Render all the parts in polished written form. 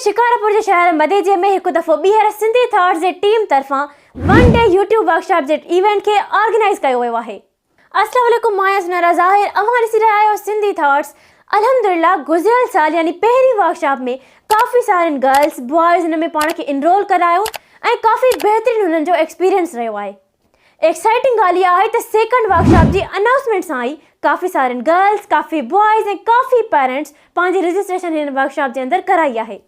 شڪارپور جي شهر مديجي ۾ هڪ دفعو ٻيهر سنڌي ٿاٽس جي ٽيم طرفان ون ڊي يوٽيوب ورڪشاپ جي ايونٽ کي آرگنائيز ڪيو ويو آهي. السلام عليڪم مان آهيان سنارا ظاهر اوهان ڏسي رهيا آهيو سنڌي ٿاٽس الحمدلله گذريل سال يعني پهرين ورڪشاپ ۾ ڪافي سارن گرلس بوائز هن ۾ پاڻ کي انرول ڪرايو ۽ ڪافي بهترين هنن جو ايڪسپيرينس رهيو آهي. ايڪسائيٽنگ ڳالهه اها آهي ته سيڪنڊ ورڪشاپ جي انائونسمينٽ سان ئي ڪافي سارن گرلز، ڪافي بوائز ۽ ڪافي پيرنٽس پنهنجي رجسٽريشن هن ورڪشاپ جي اندر ڪرائي آهي.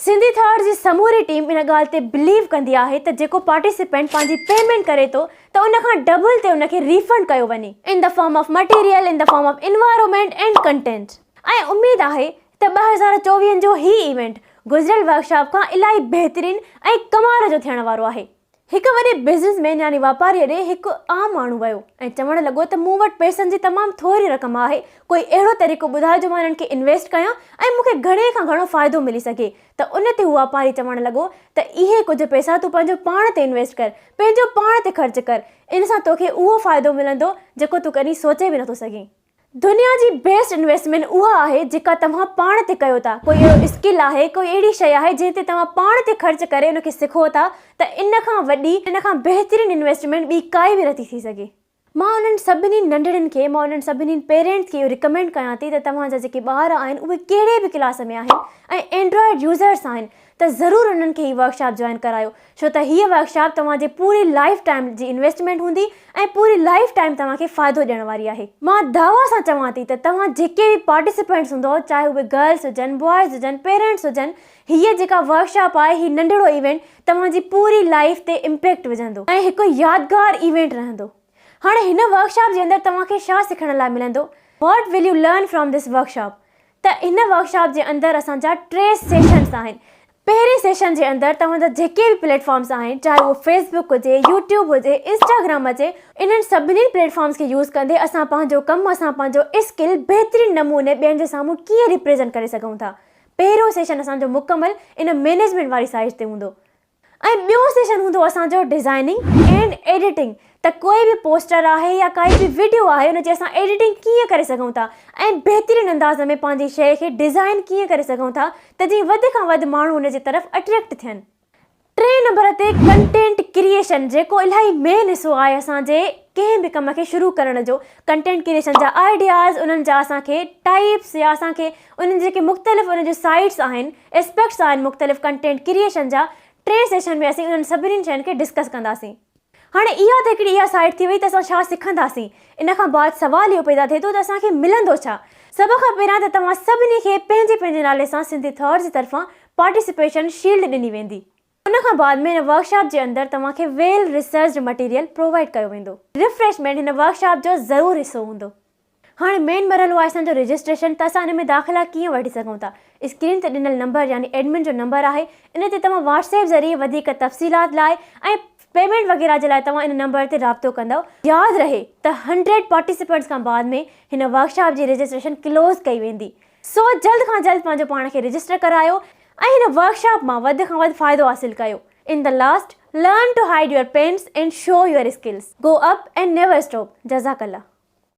سنڌي ٿاٽس جي سموري ٽيم ان ڳالهه تي بليو ڪندي آهي ته جيڪو پارٽيسپينٽ پنهنجي پيمينٽ ڪري ٿو ته ان کان ڊبل تي ان کي ريفنڊ ڪيو وڃي in the form of material, in the form of environment and content ۽ اميد آهي ته 2024 جو هي ايونٽ گذريل ورڪشاپ کان الاهي بهترين ۽ ڪمال جو ٿيڻ وارو آهي. هڪ وڏي بزنس مين يعني واپاريء ڏي هڪ عام ماڻهو ويو ۽ چوڻ لڳو ته مون وٽ پئسن جي تمام ٿوري رقم آهي، ڪوئي اهڙو طريقو ٻڌايو جو مان انهن کي انويسٽ ڪيان ۽ مون کي گهڻي کان گهڻو فائدو ملي سگهي ته ان تي هو واپاري چوڻ لڳو ته اهي ڪجهه پئسا تون پنهنجو پاڻ تي انويسٽ ڪر، پنهنجو پاڻ تي خرچ ڪر، ان سان توکي اهو فائدو ملندو جيڪو تون ڪڏهن سوچي به نٿو سگهين. دنيا جي بيسٽ انويسٽمينٽ اها آهي جيڪا توهان پاڻ تي ڪيو ٿا، ڪوئي اهڙو اسڪل آهي، ڪوئي اهڙي شيء آهي جنهن تي توهان پاڻ تي خرچ ڪري ان کي سکو ٿا ته ان کان وڏي، ان کان بهترين انويسٽمينٽ ٻي ڪائي به نٿي ٿي سگهي. مان انهن سڀني ننڍڙين کي، مان انهن سڀني پيرينٽس کي اهو ريڪمينڊ ڪيان ٿي ته توهان جا جيڪي ٻار آهن اهي ڪهڙي به ڪلاس ۾ آهن ۽ اينڊرائيڊ يوزرس آهن ته ضرور انهن کي هي ورڪشاپ جوائن ڪرايو ڇو ته هيء ورڪشاپ توهان جي پوري لائيف ٽائيم جي انويسٽمينٽ هوندي ۽ پوري لائيف ٽائيم توهان کي فائدو ڏيڻ واري آهي. مان دعويٰ سان چوان ٿي ته توهان جيڪي به پارٽيسپينٽس هوندؤ چاهي اهي گرلس هجن، بوائز هجن، پيرينٽس هجن، هيء جيڪا ورڪشاپ آهي هي ننڍڙو ايونٽ توهان جي پوري لائيف تي امپيڪٽ وجهندو ۽ هڪ يادگار ايونٽ رهندو. هاڻي هن ورڪشاپ جي اندر توهان کي ڇا سکڻ لاء ملندو؟ What will you learn from this workshop؟ ته هن ورڪشاپ جي اندر اسان جا ٽي سيشنس آهن. پهرين سيشن جي اندر توهان جا جيڪي به پليٽ فارمس آهن چاهي اهو فيس بڪ هجي، يوٽيوب هجي، انسٽاگرام هجي انهن سڀني پليٽ فارمس کي يوز ڪندي اسان پنهنجو ڪم اسان پنهنجو اسڪل بهترين نموني ٻين جي سامهون ڪيئن ريپريزنٽ ڪري سگهون ٿا. پهريون سيشن اسان جو مڪمل ان مينيجمينٽ واري سائيڊ تي هوندو. ۽ ٻيو سيشن هوندو اسان جو ڊزائننگ اينڊ ايڊيٽنگ ته ڪوئي به پوسٽر آهي يا ڪائي به وڊيو آهي ان جي اسان ايڊيٽنگ ڪيئن ڪري سگهون ٿا ۽ بهترين انداز ۾ پنهنجي شيء کي ڊزائن ڪيئن ڪري سگهون ٿا ته جيئن وڌ کان وڌ ماڻهو ان جي طرف اٽريڪٽ ٿين. ٽئين نمبر تي ڪنٽينٽ ڪريئيشن جيڪو الاهي مين حصو آهي اسان جي ڪنهن به ڪم کي شروع ڪرڻ جو ڪنٽينٽ ڪريئيشن جا آئيڊياز انهن جا اسان کي ٽائيپس يا اسان کي انهن جيڪي مختلف انهن جون سائيٽس آهن اسپيڪٽس آهن مختلف ڪنٽينٽ ڪريئيشن جا ٽئين سيشن ۾ اسين انهن سڀني شين کي ڊسڪس ڪنداسين. هاڻي اها ته هڪڙي اها سائيٽ ٿي وئي ته اسان ڇا سکنداسين. ان کان بعد سوال اهو پيدا ٿئي ٿو ته اسان کي ملندو ڇا؟ سڀ کان پهريان ته توهان سڀني کي پنهنجي پنهنجي نالي سان سنڌي ٿاٽس جي طرفان پارٽيسپيشن شيلڊ ڏني ويندي. ان کان بعد ۾ هن ورڪشاپ جي اندر توهان کي ويل ريسرچڊ مٽيريل پرووائيڊ ڪيو ويندو. ريفريشمينٽ هن ورڪشاپ جو ضرور حصو هوندو. هاڻي مين مرحلو آهي اسان جو رجسٽريشن ته اسان ان ۾ داخلا ڪيئن وٺي سگهون ٿا. اسڪرين تي ڏنل نمبر يعني ايڊمن جو نمبر آهي ان تي توهان واٽس ايپ ذريعي وڌيڪ تفصيلات لاء ۽ پيمينٽ وغيره جي لاء توهان ان نمبر تي رابطو ڪندؤ. ياد رهي ته هنڊريڊ پارٽيسپنٽس کان بعد ۾ هن ورڪشاپ جي رجسٽريشن ڪلوز ڪئي ويندي سو جلد کان جلد پنهنجو پاڻ کي رجسٽر ڪرايو ۽ هن ورڪشاپ مان وڌ کان وڌ فائدو حاصل ڪيو. In the last learn to hide your pains and show your skills go up and never stop جزاڪ الله.